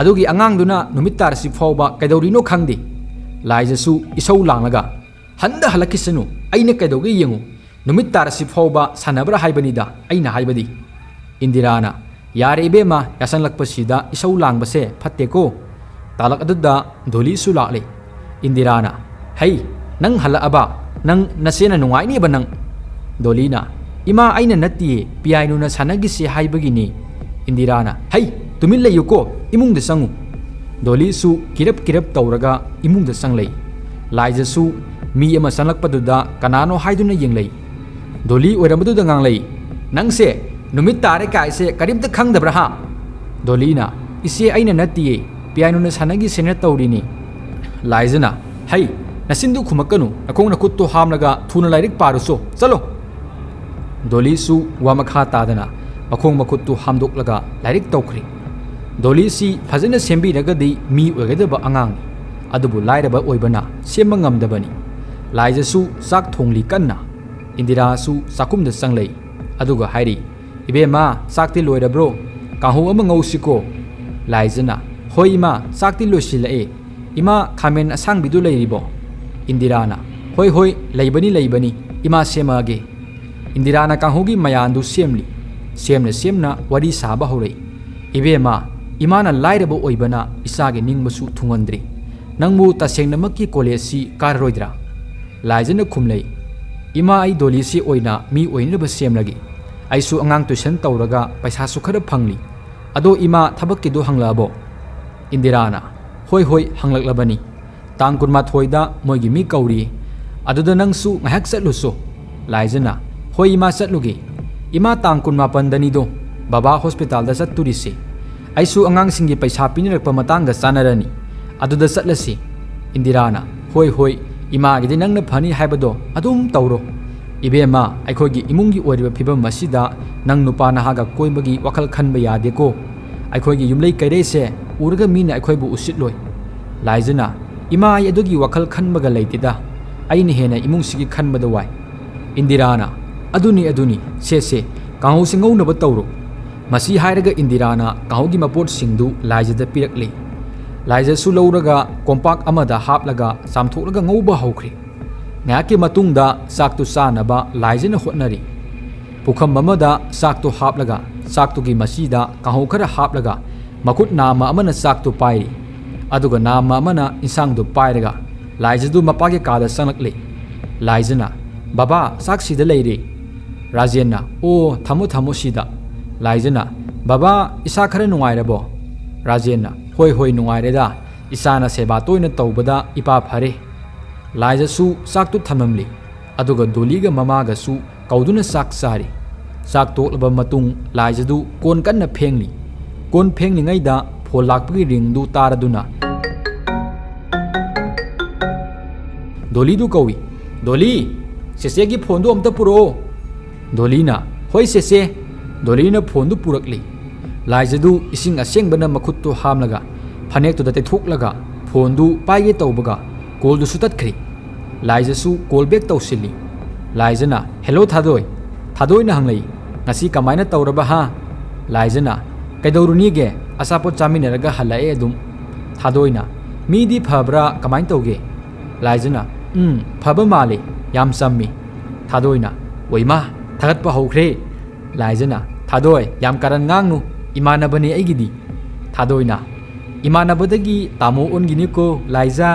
ꯑꯗꯨꯒꯤ ꯑꯉꯥꯡꯗꯨꯅ ꯅꯨꯃꯤꯠ ꯇꯥꯔꯁꯤ ꯐꯥꯎꯕ ꯀꯩꯗꯧꯔꯤꯅꯣ ꯈꯪꯗꯦ꯫" ꯂꯥꯏꯖꯁꯨ ꯏꯁꯧ ꯂꯥꯡꯂꯒ, "ꯍꯟꯗ ꯍꯜꯂꯛꯈꯤꯁꯅꯨ, ꯑꯩꯅ ꯀꯩꯗꯧꯒꯦ ꯌꯦꯡꯉꯨ꯫ ꯅꯨꯃꯤꯠ ꯇꯥꯔꯁꯤ ꯐꯥꯎꯕ ꯁꯥꯟꯅꯕ꯭ꯔꯥ ꯍꯥꯏꯕꯅꯤꯗ ꯑꯩꯅ ꯍꯥꯏꯕꯗꯤ꯫" ꯏꯟꯗꯤꯔꯥꯅ, "ꯌꯥꯔꯦ ꯏꯕꯦꯝꯃ, ꯌꯥꯁꯪꯂꯛꯄꯁꯤꯗ ꯏꯁꯧ ꯂꯥꯡꯕꯁꯦ ꯐꯠꯇꯦꯀꯣ꯫" ꯇꯥꯂꯛ ꯑꯗꯨꯗ ꯗꯣꯂꯤꯁꯨ ꯂꯥꯛꯂꯦ꯫ ꯏꯟꯗꯤꯔꯥꯅ, "ꯍꯩ, ꯅꯪ ꯍꯜꯂꯛꯑꯕ? ꯅꯪ ꯅꯆꯦꯅ ꯅꯨꯡꯉꯥꯏꯅꯦꯕ ꯅꯪ꯫" ꯗꯣꯂꯤꯅ, "ꯏꯃꯥ, ꯑꯩꯅ ꯅꯠꯇꯤꯌꯦ, ꯄꯤꯌꯥꯏꯅꯨꯅ ꯁꯥꯟꯅꯈꯤꯁꯦ ꯍꯥꯏꯕꯒꯤꯅꯤ꯫" ꯏꯟꯗꯤꯔꯥꯅ, "ꯍꯩ, ꯇꯨꯃꯤꯟ ꯂꯩꯌꯨꯀꯣ, ꯏꯃꯨꯡꯗ ꯆꯪꯉꯨ꯫" ꯗꯣꯂꯤꯁꯨ ꯀꯤꯔꯞ ꯀꯤꯔꯞ ꯇꯧꯔꯒ ꯏꯃꯨꯡꯗ ꯆꯪꯂꯩ꯫ ꯂꯥꯏꯖꯁꯨ ꯃꯤ ꯑꯃ ꯆꯪꯂꯛꯄꯗꯨꯗ ꯀꯅꯥꯅꯣ ꯍꯥꯏꯗꯨꯅ ꯌꯦꯡꯂꯩ꯫ ꯗꯣꯂꯤ ꯑꯣꯏꯔꯝꯕꯗꯨꯗ ꯉꯥꯡꯂꯩ, "ꯅꯪꯁꯦ ꯅꯨꯃꯤꯠ ꯇꯥꯔꯦ ꯀꯥꯏꯁꯦ ꯀꯔꯤꯝꯇ ꯈꯪꯗꯕ꯭ꯔꯥ ꯍꯥ?" ꯗꯣꯂꯤꯅ, "ꯏꯆꯦ, ꯑꯩꯅ ꯅꯠꯇꯤꯌꯦ, ꯄꯤꯌꯥꯅꯣꯅ ꯁꯥꯟꯅꯈꯤꯁꯦꯅ ꯇꯧꯔꯤꯅꯤ꯫" ꯂꯥꯏꯖꯅ, "ꯍꯩ, ꯅꯆꯤꯟꯗꯨ ꯈꯨꯝꯃꯛꯀꯅꯨ, ꯅꯈꯣꯡ ꯅꯈꯨꯠꯇꯣ ꯍꯥꯝꯂꯒ ꯊꯨꯅ ꯂꯥꯏꯔꯤꯛ ꯄꯥꯔꯨꯆꯣ, ꯆꯠꯂꯣ!" ꯗꯣꯂꯤꯁꯨ ꯋꯥ ꯃꯈꯥ ꯇꯥꯗꯅ ꯃꯈꯣꯡ ꯃꯈꯨꯠꯇꯨ ꯍꯥꯝꯗꯣꯛꯂꯒ ꯂꯥꯏꯔꯤꯛ ꯇꯧꯈ꯭ꯔꯦ꯫ ꯗꯣꯂꯤꯁꯤ ꯐꯖꯅ ꯁꯦꯝꯕꯤꯔꯒꯗꯤ ꯃꯤ ꯑꯣꯏꯒꯗꯕ ꯑꯉꯥꯡꯅꯤ, ꯑꯗꯨꯕꯨ ꯂꯥꯏꯔꯕ ꯑꯣꯏꯕꯅ ꯁꯦꯝꯕ ꯉꯝꯗꯕꯅꯤ꯫ ꯂꯥꯏꯖꯁꯨ ꯆꯥꯛ ꯊꯣꯡꯂꯤ ꯀꯟꯅ꯫ ꯏꯟꯗꯤꯔꯥꯁꯨ ꯆꯥꯛꯈꯨꯝꯗ ꯆꯪꯂꯩ, ꯑꯗꯨꯒ ꯍꯥꯏꯔꯤ, "ꯏꯕꯦꯝꯃ, ꯆꯥꯛꯇꯤ ꯂꯣꯏꯔꯕ꯭ꯔꯣ? ꯀꯥꯡꯍꯧ ꯑꯃ ꯉꯧꯁꯤꯀꯣ?" ꯂꯥꯏꯖꯅ, "ꯍꯣꯏ ꯏꯃꯥ, ꯆꯥꯛꯇꯤ ꯂꯣꯏꯁꯤꯜꯂꯛꯑꯦ꯫ ꯏꯃꯥ, ꯈꯥꯃꯦꯟ ꯑꯁꯥꯡꯕꯤꯗꯨ ꯂꯩꯔꯤꯕꯣ?" ꯏꯟꯗꯤꯔꯥꯅ, "ꯍꯣꯏ, ꯍꯣꯏ, ꯂꯩꯕꯅꯤ, ꯂꯩꯕꯅꯤ, ꯏꯃꯥ ꯁꯦꯝꯃꯛꯑꯒꯦ꯫" ꯏꯟꯗꯤꯔꯥꯅ ꯀꯥꯡꯍꯧꯒꯤ ꯃꯌꯥꯟꯗꯨ ꯁꯦꯝꯂꯤ꯫ ꯁꯦꯝꯅ ꯁꯦꯝꯅ ꯋꯥꯔꯤ ꯁꯥꯕ ꯍꯧꯔꯛꯏ꯫ "ꯏꯕꯦꯝꯃ, ꯏꯃꯥꯅ ꯂꯥꯏꯔꯕ ꯑꯣꯏꯕꯅ ꯏꯆꯥꯒꯤ ꯅꯤꯡꯕꯁꯨ ꯊꯨꯡꯍꯟꯗ꯭ꯔꯤ꯫ ꯅꯪꯕꯨ ꯇꯁꯦꯡꯅꯃꯛꯀꯤ ꯀꯣꯂꯦꯖꯁꯤ ꯀꯥꯔꯔꯣꯏꯗ꯭ꯔꯥ?" ꯂꯥꯏꯖꯅ ꯈꯨꯝꯂꯩ, "ꯏꯃꯥ, ꯑꯩ ꯗꯣꯂꯤꯁꯤ ꯑꯣꯏꯅ ꯃꯤ ꯑꯣꯏꯅꯅꯕ ꯁꯦꯝꯂꯒꯦ꯫ ꯑꯩꯁꯨ ꯑꯉꯥꯡ ꯇꯨꯏꯁꯟ ꯇꯧꯔꯒ ꯄꯩꯁꯥꯁꯨ ꯈꯔ ꯐꯪꯂꯤ꯫ ꯑꯗꯣ ꯏꯃꯥ, ꯊꯕꯛꯀꯤꯗꯣ ꯍꯪꯂꯛꯑꯕꯣ?" ꯏꯟꯗꯤꯔꯥꯅ, "ꯍꯣꯏ, ꯍꯣꯏ, ꯍꯪꯂꯛꯂꯕꯅꯤ꯫ ꯇꯥꯡ ꯀꯨꯟꯃꯥꯊꯣꯏꯗ ꯃꯣꯏꯒꯤ ꯃꯤ ꯀꯧꯔꯤ꯫ ꯑꯗꯨꯗ ꯅꯪꯁꯨ ꯉꯥꯏꯍꯥꯛ ꯆꯠꯂꯨꯁꯣ꯫" ꯂꯥꯏꯖꯅ, "ꯍꯣꯏ ꯏꯃꯥ, ꯆꯠꯂꯨꯒꯦ꯫ ꯏꯃꯥ, ꯇꯥꯡ ꯀꯨꯟꯃꯥꯄꯟꯗꯅꯤꯗꯣ ꯕꯕꯥ ꯍꯣꯁꯄꯤꯇꯥꯜꯗ ꯆꯠꯇꯣꯔꯤꯁꯦ꯫ ꯑꯩꯁꯨ ꯑꯉꯥꯡꯁꯤꯡꯒꯤ ꯄꯩꯁꯥ ꯄꯤꯅꯔꯛꯄ ꯃꯇꯥꯡꯒ ꯆꯥꯟꯅꯔꯅꯤ꯫ ꯑꯗꯨꯗ ꯆꯠꯂꯁꯤ꯫" ꯏꯟꯗꯤꯔꯥꯅ, "ꯍꯣꯏ, ꯍꯣꯏ, ꯏꯃꯥꯒꯤꯗꯤ ꯅꯪꯅ ꯐꯅꯤ ꯍꯥꯏꯕꯗꯣ ꯑꯗꯨꯝ ꯇꯧꯔꯣ꯫ ꯏꯕꯦꯝꯃ, ꯑꯩꯈꯣꯏꯒꯤ ꯏꯃꯨꯡꯒꯤ ꯑꯣꯏꯔꯤꯕ ꯐꯤꯕꯝ ꯑꯁꯤꯗ ꯅꯪ ꯅꯨꯄꯥ ꯅꯍꯥꯒ ꯀꯣꯏꯕꯒꯤ ꯋꯥꯈꯜ ꯈꯟꯕ ꯌꯥꯗꯦꯀꯣ꯫ ꯑꯩꯈꯣꯏꯒꯤ ꯌꯨꯝꯂꯩ ꯀꯩꯔꯩꯁꯦ ꯎꯔꯒ ꯃꯤꯅ ꯑꯩꯈꯣꯏꯕꯨ ꯎꯁꯤꯠꯂꯣꯏ꯫" ꯂꯥꯏꯖꯅ, "ꯏꯃꯥ, ꯑꯩ ꯑꯗꯨꯒꯤ ꯋꯥꯈꯜ ꯈꯟꯕꯒ ꯂꯩꯇꯦꯗ꯫ ꯑꯩꯅ ꯍꯦꯟꯅ ꯏꯃꯨꯡꯁꯤꯒꯤ ꯈꯟꯕꯗ ꯋꯥꯏ꯫" ꯏꯟꯗꯤꯔꯥꯅ, "ꯑꯗꯨꯅꯤ, ꯑꯗꯨꯅꯤ, ꯁꯦ, ꯁꯦ, ꯀꯥꯡꯍꯧꯁꯤ ꯉꯧꯅꯕ ꯇꯧꯔꯣ꯫" ꯃꯁꯤ ꯍꯥꯏꯔꯒ ꯏꯟꯗꯤꯔꯥꯅ ꯀꯥꯡꯍꯧꯒꯤ ꯃꯄꯣꯠꯁꯤꯡꯗꯨ ꯂꯥꯏꯖꯗ ꯄꯤꯔꯛꯂꯤ꯫ ꯂꯥꯏꯖꯁꯨ ꯂꯧꯔꯒ ꯀꯣꯝꯄꯥꯛ ꯑꯃꯗ ꯍꯥꯞꯂꯒ ꯆꯥꯝꯊꯣꯛꯂꯒ ꯉꯧꯕ ꯍꯧꯈ꯭ꯔꯦ꯫ ꯉꯥꯏꯍꯥꯛꯀꯤ ꯃꯇꯨꯡꯗ ꯆꯥꯛꯇꯨ ꯆꯥꯅꯕ ꯂꯥꯏꯖꯅ ꯍꯣꯠꯅꯔꯤ꯫ ꯄꯨꯈꯝ ꯑꯃꯗ ꯆꯥꯛꯇꯨ ꯍꯥꯞꯂꯒ, ꯆꯥꯛꯇꯨꯒꯤ ꯃꯆꯤꯗ ꯀꯥꯡꯍꯧ ꯈꯔ ꯍꯥꯞꯂꯒ, ꯃꯈꯨꯠ ꯅꯥꯝꯃ ꯑꯃꯅ ꯆꯥꯛꯇꯨ ꯄꯥꯏꯔꯤ, ꯑꯗꯨꯒ ꯅꯥꯝꯃ ꯑꯃꯅ ꯏꯟꯁꯥꯡꯗꯨ ꯄꯥꯏꯔꯒ ꯂꯥꯏꯖꯗꯨ ꯃꯄꯥꯒꯤ ꯀꯥꯗ ꯆꯪꯂꯛꯂꯤ꯫ ꯂꯥꯏꯖꯅ, "ꯕꯕꯥ, ꯆꯥꯛ ꯁꯤꯗ ꯂꯩꯔꯦ꯫" ꯔꯥꯖꯦꯟꯅ, "ꯑꯣ, ꯊꯝꯃꯣ, ꯊꯝꯃꯣ ꯁꯤꯗ꯫" ꯂꯥꯏꯖꯅ, "ꯕꯕꯥ, ꯏꯁꯥ ꯈꯔ ꯅꯨꯡꯉꯥꯏꯔꯕꯣ?" ꯔꯥꯖꯦꯟꯅ, "ꯍꯣꯏ, ꯍꯣꯏ, ꯅꯨꯡꯉꯥꯏꯔꯦꯗ꯫ ꯏꯆꯥꯅ ꯁꯦꯕꯥ ꯇꯣꯏꯅ ꯇꯧꯕꯗ ꯏꯄꯥ ꯐꯔꯦ꯫" ꯂꯥꯏꯖꯁꯨ ꯆꯥꯛꯇꯨ ꯊꯝꯂꯝꯂꯤ꯫ ꯑꯗꯨꯒ ꯗꯣꯂꯤꯒ ꯃꯃꯥꯒꯁꯨ ꯀꯧꯗꯨꯅ ꯆꯥꯛ ꯆꯥꯔꯤ꯫ ꯆꯥꯛ ꯇꯣꯛꯂꯕ ꯃꯇꯨꯡ ꯂꯥꯏꯖꯗꯨ ꯀꯣꯟ ꯀꯟꯅ ꯐꯦꯡꯂꯤ꯫ ꯀꯣꯟ ꯐꯦꯡꯂꯤꯉꯩꯗ ꯐꯣꯟ ꯂꯥꯛꯄꯒꯤ ꯔꯤꯡꯗꯨ ꯇꯥꯔꯗꯨꯅ ꯗꯣꯂꯤꯗꯨ ꯀꯧꯏ꯫ "ꯗꯣꯂꯤ, ꯆꯦꯆꯦꯒꯤ ꯐꯣꯟꯗꯨ ꯑꯝꯇ ꯄꯨꯔꯛꯑꯣ꯫" ꯗꯣꯂꯤꯅ, "ꯍꯣꯏ ꯆꯦꯆꯦ꯫" ꯗꯣꯂꯤꯅ ꯐꯣꯟꯗꯨ ꯄꯨꯔꯛꯂꯤ꯫ ꯂꯥꯏꯖꯗꯨ ꯏꯁꯤꯡ ꯑꯁꯦꯡꯕꯅ ꯃꯈꯨꯠꯇꯨ ꯍꯥꯝꯂꯒ ꯐꯅꯦꯛꯇꯨꯗ ꯇꯩꯊꯣꯛꯂꯒ ꯐꯣꯟꯗꯨ ꯄꯥꯏꯒꯦ ꯇꯧꯕꯒ ꯀꯣꯜꯗꯨꯁꯨ ꯇꯠꯈ꯭ꯔꯤ꯫ ꯂꯥꯏꯖꯁꯨ ꯀꯣꯜ ꯕꯦꯛ ꯇꯧꯁꯤꯜꯂꯤ꯫ ꯂꯥꯏꯖꯅ, "ꯍꯦꯜꯂꯣ ꯊꯥꯗꯣꯏ꯫" ꯊꯥꯗꯣꯏꯅ ꯍꯪꯂꯛꯏ, "ꯉꯁꯤ ꯀꯃꯥꯏꯅ ꯇꯧꯔꯕ ꯍꯥ?" ꯂꯥꯏꯖꯅ, "ꯀꯩꯗꯧꯔꯨꯅꯤꯒꯦ, ꯑꯆꯥꯄꯣꯠ ꯆꯥꯃꯤꯟꯅꯔꯒ ꯍꯜꯂꯛꯑꯦ ꯑꯗꯨꯝ꯫" ꯊꯥꯗꯣꯏꯅ, "ꯃꯤꯗꯤ ꯐꯕ꯭ꯔꯥ, ꯀꯃꯥꯏꯅ ꯇꯧꯒꯦ?" ꯂꯥꯏꯖꯅ, "ꯎꯝ, ꯐꯕ ꯃꯥꯜꯂꯤ, ꯌꯥꯝ ꯆꯝꯃꯤ꯫" ꯊꯥꯗꯣꯏꯅ, "ꯑꯣꯏꯃꯥ, ꯊꯥꯒꯠꯄ ꯍꯧꯈ꯭ꯔꯦ꯫ ꯂꯥꯏꯖꯅ, "ꯊꯥꯗꯣꯏ, ꯌꯥꯝ ꯀꯥꯔꯟ ꯉꯥꯡꯅꯨ, ꯏꯃꯥꯟꯅꯕꯅꯦ ꯑꯩꯒꯤꯗꯤ꯫" ꯊꯥꯗꯣꯏꯅ, "ꯏꯃꯥꯟꯅꯕꯗꯒꯤ ꯇꯥꯃꯣ ꯑꯣꯟꯈꯤꯅꯤꯀꯣ ꯂꯥꯏꯖ꯫"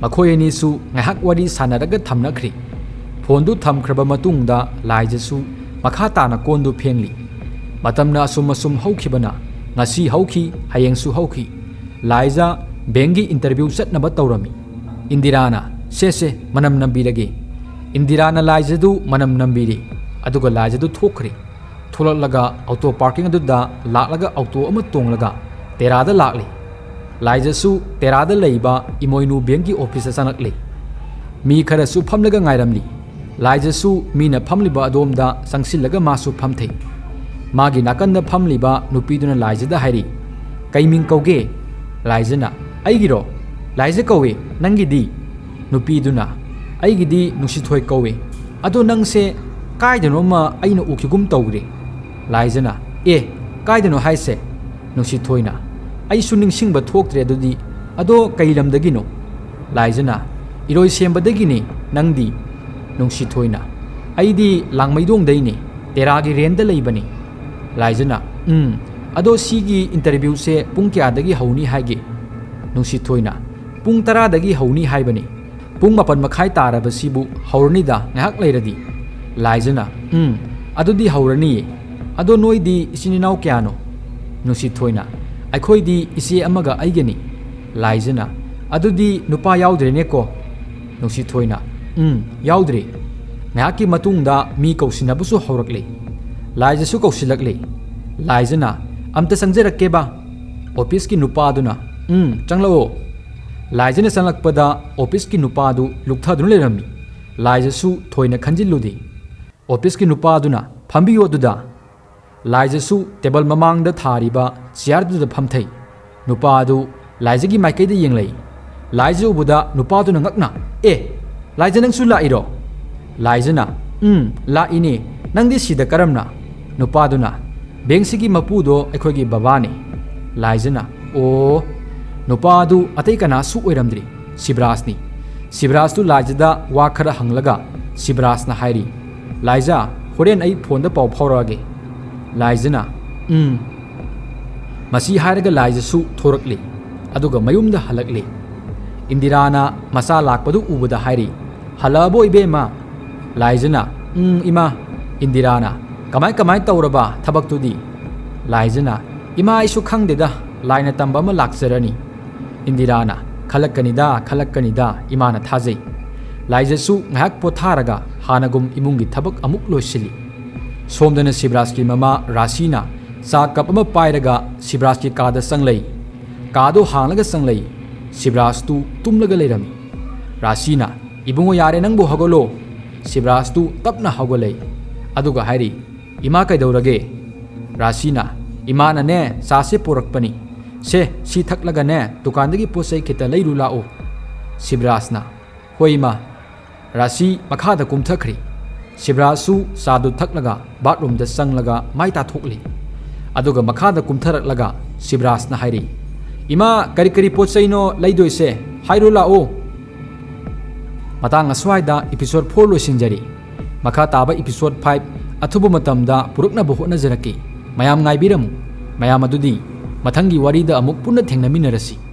ꯃꯈꯣꯏ ꯑꯅꯤꯁꯨ ꯉꯥꯏꯍꯥꯛ ꯋꯥꯔꯤ ꯁꯥꯟꯅꯔꯒ ꯊꯝꯅꯈ꯭ꯔꯦ꯫ ꯐꯣꯟꯗꯨ ꯊꯝꯈ꯭ꯔꯕ ꯃꯇꯨꯡꯗ ꯂꯥꯏꯖꯁꯨ ꯃꯈꯥ ꯇꯥꯅ ꯀꯣꯟꯗꯨ ꯐꯦꯡꯂꯤ꯫ ꯃꯇꯝꯅ ꯑꯁꯨꯝ ꯑꯁꯨꯝ ꯍꯧꯈꯤꯕꯅ ꯉꯁꯤ ꯍꯧꯈꯤ, ꯍꯌꯦꯡꯁꯨ ꯍꯧꯈꯤ꯫ ꯂꯥꯏꯖ ꯕꯦꯡꯒꯤ ꯏꯟꯇꯔꯚ꯭ꯌꯨ ꯆꯠꯅꯕ ꯇꯧꯔꯝꯃꯤ꯫ ꯏꯟꯗꯤꯔꯥꯅ, "ꯁꯦ ꯁꯦ, ꯃꯅꯝ ꯅꯝꯕꯤꯔꯒꯦ꯫" ꯏꯟꯗꯤꯔꯥꯅ ꯂꯥꯏꯖꯗꯨ ꯃꯅꯝ ꯅꯝꯕꯤꯔꯦ, ꯑꯗꯨꯒ ꯂꯥꯏꯖꯗꯨ ꯊꯣꯛꯈ꯭ꯔꯦ꯫ ꯊꯣꯛꯂꯛꯂꯒ ꯑꯣꯇꯣ ꯄꯥꯔꯀꯤꯡ ꯑꯗꯨꯗ ꯂꯥꯛꯂꯒ ꯑꯣꯇꯣ ꯑꯃ ꯇꯣꯡꯂꯒ ꯇꯦꯔꯥꯗ ꯂꯥꯛꯂꯤ꯫ ꯂꯥꯏꯖꯁꯨ ꯇꯦꯔꯥꯗ ꯂꯩꯕ ꯏꯃꯣꯏꯅꯨ ꯕꯦꯡꯒꯤ ꯑꯣꯐꯤꯁꯇ ꯆꯪꯂꯛꯂꯤ꯫ ꯃꯤ ꯈꯔꯁꯨ ꯐꯝꯂꯒ ꯉꯥꯏꯔꯝꯂꯤ꯫ ꯂꯥꯏꯖꯁꯨ ꯃꯤꯅ ꯐꯝꯂꯤꯕ ꯑꯗꯣꯝꯗ ꯆꯪꯁꯤꯜꯂꯒ ꯃꯥꯁꯨ ꯐꯝꯊꯩ꯫ ꯃꯥꯒꯤ ꯅꯥꯀꯟꯗ ꯐꯝꯂꯤꯕ ꯅꯨꯄꯤꯗꯨꯅ ꯂꯥꯏꯖꯗ ꯍꯥꯏꯔꯤ, "ꯀꯩ ꯃꯤꯡ ꯀꯧꯒꯦ?" ꯂꯥꯏꯖꯅ, "ꯑꯩꯒꯤꯔꯣ? ꯂꯥꯏꯖ ꯀꯧꯏ, ꯅꯪꯒꯤꯗꯤ?" ꯅꯨꯄꯤꯗꯨꯅ, "ꯑꯩꯒꯤꯗꯤ ꯅꯨꯡꯁꯤꯊꯣꯏ ꯀꯧꯏ꯫ ꯑꯗꯣ ꯅꯪꯁꯦ ꯀꯥꯏꯗꯅꯣꯃ ꯑꯩꯅ ꯎꯈꯤꯒꯨꯝ ꯇꯧꯔꯦ꯫" ꯂꯥꯏꯖꯅ, "ꯑꯦ, ꯀꯥꯏꯗꯅꯣ ꯍꯥꯏꯁꯦ?" ꯅꯨꯡꯁꯤꯊꯣꯏꯅ, "ꯑꯩꯁꯨ ꯅꯤꯡꯁꯤꯡꯕ ꯊꯣꯛꯇ꯭ꯔꯦ ꯑꯗꯨꯗꯤ꯫ ꯑꯗꯣ ꯀꯩ ꯂꯝꯗꯒꯤꯅꯣ?" ꯂꯥꯏꯖꯅ, "ꯏꯔꯣꯏꯁꯦꯝꯕꯗꯒꯤꯅꯤ, ꯅꯪꯗꯤ?" ꯅꯨꯡꯁꯤꯊꯣꯏꯅ, "ꯑꯩꯗꯤ ꯂꯥꯡꯃꯩꯗꯣꯡꯗꯩꯅꯤ, ꯇꯦꯔꯥꯒꯤ ꯔꯦꯟꯗ ꯂꯩꯕꯅꯤ꯫" ꯂꯥꯏꯖꯅ, "ꯎꯝ, ꯑꯗꯣ ꯁꯤꯒꯤ ꯏꯟꯇꯔꯚ꯭ꯌꯨꯁꯦ ꯄꯨꯡ ꯀꯌꯥꯗꯒꯤ ꯍꯧꯅꯤ ꯍꯥꯏꯒꯦ?" ꯅꯨꯡꯁꯤꯊꯣꯏꯅ, "ꯄꯨꯡ ꯇꯔꯥꯗꯒꯤ ꯍꯧꯅꯤ ꯍꯥꯏꯕꯅꯤ꯫ ꯄꯨꯡ ꯃꯥꯄꯟ ꯃꯈꯥꯏ ꯇꯥꯔꯕꯁꯤꯕꯨ ꯍꯧꯔꯅꯤꯗ ꯉꯥꯏꯍꯥꯛ ꯂꯩꯔꯗꯤ꯫" ꯂꯥꯏꯖꯅ, "ꯎꯝ, ꯑꯗꯨꯗꯤ ꯍꯧꯔꯅꯤꯌꯦ꯫ ꯑꯗꯣ ꯅꯣꯏꯗꯤ ꯏꯆꯤꯟ ꯏꯅꯥꯎ ꯀꯌꯥꯅꯣ?" ꯅꯨꯡꯁꯤꯊꯣꯏꯅ, "ꯑꯩꯈꯣꯏꯗꯤ ꯏꯆꯦ ꯑꯃꯒ ꯑꯩꯒꯅꯤ꯫" ꯂꯥꯏꯖꯅ, "ꯑꯗꯨꯗꯤ ꯅꯨꯄꯥ ꯌꯥꯎꯗ꯭ꯔꯦꯅꯦꯀꯣ?" ꯅꯨꯡꯁꯤꯊꯣꯏꯅ, "ꯎꯝ, ꯌꯥꯎꯗ꯭ꯔꯦ꯫" ꯉꯥꯏꯍꯥꯛꯀꯤ ꯃꯇꯨꯡꯗ ꯃꯤ ꯀꯧꯁꯤꯟꯅꯕꯁꯨ ꯍꯧꯔꯛꯂꯦ꯫ ꯂꯥꯏꯖꯁꯨ ꯀꯧꯁꯤꯜꯂꯛꯂꯦ꯫ ꯂꯥꯏꯖꯅ, "ꯑꯝꯇ ꯆꯪꯖꯔꯛꯀꯦꯕ꯫" ꯑꯣꯐꯤꯁꯀꯤ ꯅꯨꯄꯥꯗꯨꯅ, "ꯎꯝ, ꯆꯪꯂꯛꯑꯣ꯫" ꯂꯥꯏꯖꯅ ꯆꯪꯂꯛꯄꯗ ꯑꯣꯐꯤꯁꯀꯤ ꯅꯨꯄꯥꯗꯨ ꯂꯨꯛꯊꯗꯨꯅ ꯂꯩꯔꯝꯃꯤ꯫ ꯂꯥꯏꯖꯁꯨ ꯊꯣꯏꯅ ꯈꯟꯖꯤꯜꯂꯨꯗꯦ꯫ ꯑꯣꯐꯤꯁꯀꯤ ꯅꯨꯄꯥꯗꯨꯅ, "ꯐꯝꯕꯤꯌꯨ ꯑꯗꯨꯗ꯫" ꯂꯥꯏꯖꯁꯨ ꯇꯦꯕꯜ ꯃꯃꯥꯡꯗ ꯊꯥꯔꯤꯕ ꯆꯤꯌꯥꯔꯗꯨꯗ ꯐꯝꯊꯩ꯫ ꯅꯨꯄꯥ ꯑꯗꯨ ꯂꯥꯏꯖꯒꯤ ꯃꯥꯏꯀꯩꯗ ꯌꯦꯡꯂꯛꯏ꯫ ꯂꯥꯏꯖ ꯎꯕꯗ ꯅꯨꯄꯥꯗꯨꯅ ꯉꯛꯅ, "ꯑꯦ, ꯂꯥꯏꯖ ꯅꯪꯁꯨ ꯂꯥꯛꯏꯔꯣ?" ꯂꯥꯏꯖꯅ, "ꯎꯝ, ꯂꯥꯛꯏꯅꯦ꯫ ꯅꯪꯗꯤ ꯁꯤꯗ ꯀꯔꯝꯅ?" ꯅꯨꯄꯥꯗꯨꯅ, "ꯕꯦꯡꯁꯤꯒꯤ ꯃꯄꯨꯗꯣ ꯑꯩꯈꯣꯏꯒꯤ ꯕꯕꯥꯅꯤ꯫" ꯂꯥꯏꯖꯅ, "ꯑꯣ꯫" ꯅꯨꯄꯥ ꯑꯗꯨ ꯑꯇꯩ ꯀꯅꯥꯁꯨ ꯑꯣꯏꯔꯝꯗ꯭ꯔꯤ, ꯁꯤꯕꯔꯥꯖꯅꯤ꯫ ꯁꯤꯕꯔꯥꯖꯇꯨ ꯂꯥꯏꯖꯗ ꯋꯥ ꯈꯔ ꯍꯪꯂꯒ ꯁꯤꯕꯔꯥꯖꯅ ꯍꯥꯏꯔꯤ, "ꯂꯥꯏꯖ, ꯍꯣꯔꯦꯟ ꯑꯩ ꯐꯣꯟꯗ ꯄꯥꯎ ꯐꯥꯎꯔꯛꯑꯒꯦ꯫ ꯂꯥꯏꯖꯅ, "ꯎꯝ꯫" ꯃꯁꯤ ꯍꯥꯏꯔꯒ ꯂꯥꯏꯖꯁꯨ ꯊꯣꯔꯛꯂꯤ, ꯑꯗꯨꯒ ꯃꯌꯨꯝꯗ ꯍꯜꯂꯛꯂꯤ꯫ ꯏꯟꯗꯤꯔꯥꯅ ꯃꯆꯥ ꯂꯥꯛꯄꯗꯨ ꯎꯕꯗ ꯍꯥꯏꯔꯤ, "ꯍꯜꯂꯛꯑꯕꯣ ꯏꯕꯦꯝꯃ?" ꯂꯥꯏꯖꯅ, "ꯎꯝ, ꯏꯃꯥ꯫" ꯏꯟꯗꯤꯔꯥꯅ, "ꯀꯃꯥꯏ ꯀꯃꯥꯏ ꯇꯧꯔꯕ ꯊꯕꯛꯇꯨꯗꯤ?" ꯂꯥꯏꯖꯅ, "ꯏꯃꯥ, ꯑꯩꯁꯨ ꯈꯪꯗꯦꯗ, ꯂꯥꯏꯅ ꯇꯝꯕ ꯑꯃ ꯂꯥꯛꯆꯔꯅꯤ꯫" ꯏꯟꯗꯤꯔꯥꯅ, "ꯈꯜꯂꯛꯀꯅꯤꯗ, ꯈꯜꯂꯛꯀꯅꯤꯗ, ꯏꯃꯥꯅ ꯊꯥꯖꯩ꯫" ꯂꯥꯏꯖꯁꯨ ꯉꯥꯏꯍꯥꯛ ꯄꯣꯊꯥꯔꯒ ꯍꯥꯟꯅꯒꯨꯝ ꯏꯃꯨꯡꯒꯤ ꯊꯕꯛ ꯑꯃꯨꯛ ꯂꯣꯏꯁꯤꯜꯂꯤ꯫ ꯁꯣꯝꯗꯅ ꯁꯤꯕꯔꯥꯖꯀꯤ ꯃꯃꯥ ꯔꯥꯁꯤꯅ ꯆꯥ ꯀꯞ ꯑꯃ ꯄꯥꯏꯔꯒ ꯁꯤꯕꯔꯥꯖꯀꯤ ꯀꯥꯗ ꯆꯪꯂꯩ꯫ ꯀꯥꯗꯣ ꯍꯥꯡꯂꯒ ꯆꯪꯂꯩ꯫ ꯁꯤꯕꯔꯥꯖꯇꯨ ꯇꯨꯝꯂꯒ ꯂꯩꯔꯝꯃꯤ꯫ ꯔꯥꯁꯤꯅ, "ꯏꯕꯨꯡꯉꯣ, ꯌꯥꯔꯦ, ꯅꯪꯕꯨ ꯍꯧꯒꯠꯂꯣ꯫" ꯁꯤꯕꯔꯥꯖꯇꯨ ꯇꯞꯅ ꯍꯧꯒꯠꯂꯩ꯫ ꯑꯗꯨꯒ ꯍꯥꯏꯔꯤ, "ꯏꯃꯥ, ꯀꯩꯗꯧꯔꯒꯦ?" ꯔꯥꯁꯤꯅ, "ꯏꯃꯥꯅꯅꯦ ꯆꯥꯁꯦ ꯄꯨꯔꯛꯄꯅꯤ꯫ ꯁꯦ, ꯁꯤ ꯊꯛꯂꯒꯅꯦ ꯗꯨꯀꯥꯟꯗꯒꯤ ꯄꯣꯠ ꯆꯩ ꯈꯤꯇ ꯂꯩꯔꯨ ꯂꯥꯛꯎ꯫" ꯁꯤꯕꯔꯥꯖꯅ, "ꯍꯣꯏ ꯏꯃꯥ꯫" ꯔꯥꯁꯤ ꯃꯈꯥꯗ ꯀꯨꯝꯊꯈ꯭ꯔꯤ꯫ ꯁꯤꯕꯔꯥꯖꯁꯨ ꯆꯥꯗꯨ ꯊꯛꯂꯒ ꯕꯥꯠꯔꯨꯝꯗ ꯆꯪꯂꯒ ꯃꯥꯏ ꯇꯥꯊꯣꯛꯂꯤ꯫ ꯑꯗꯨꯒ ꯃꯈꯥꯗ ꯀꯨꯝꯊꯔꯛꯂꯒ ꯁꯤꯕꯔꯥꯖꯅ ꯍꯥꯏꯔꯤ, "ꯏꯃꯥ, ꯀꯔꯤ ꯀꯔꯤ ꯄꯣꯠ ꯆꯩꯅꯣ ꯂꯩꯗꯣꯏꯁꯦ? ꯍꯥꯏꯔꯨ ꯂꯥꯛꯑꯣ꯫" ꯃꯇꯥꯡ ꯑꯁ꯭ꯋꯥꯏꯗ episode four ꯂꯣꯏꯁꯤꯟꯖꯔꯤ꯫ ꯃꯈꯥ ꯇꯥꯕ episode five ꯑꯊꯨꯕ ꯃꯇꯝꯗ ꯄꯨꯔꯛꯅꯕ ꯍꯣꯠꯅꯖꯔꯛꯀꯦ꯫ ꯃꯌꯥꯝ ꯉꯥꯏꯕꯤꯔꯝꯃꯨ꯫ ꯃꯌꯥꯝ ꯑꯗꯨꯗꯤ ꯃꯊꯪꯒꯤ ꯋꯥꯔꯤꯗ ꯑꯃꯨꯛ ꯄꯨꯟꯅ ꯊꯦꯡꯅꯃꯤꯟꯅꯔꯁꯤ꯫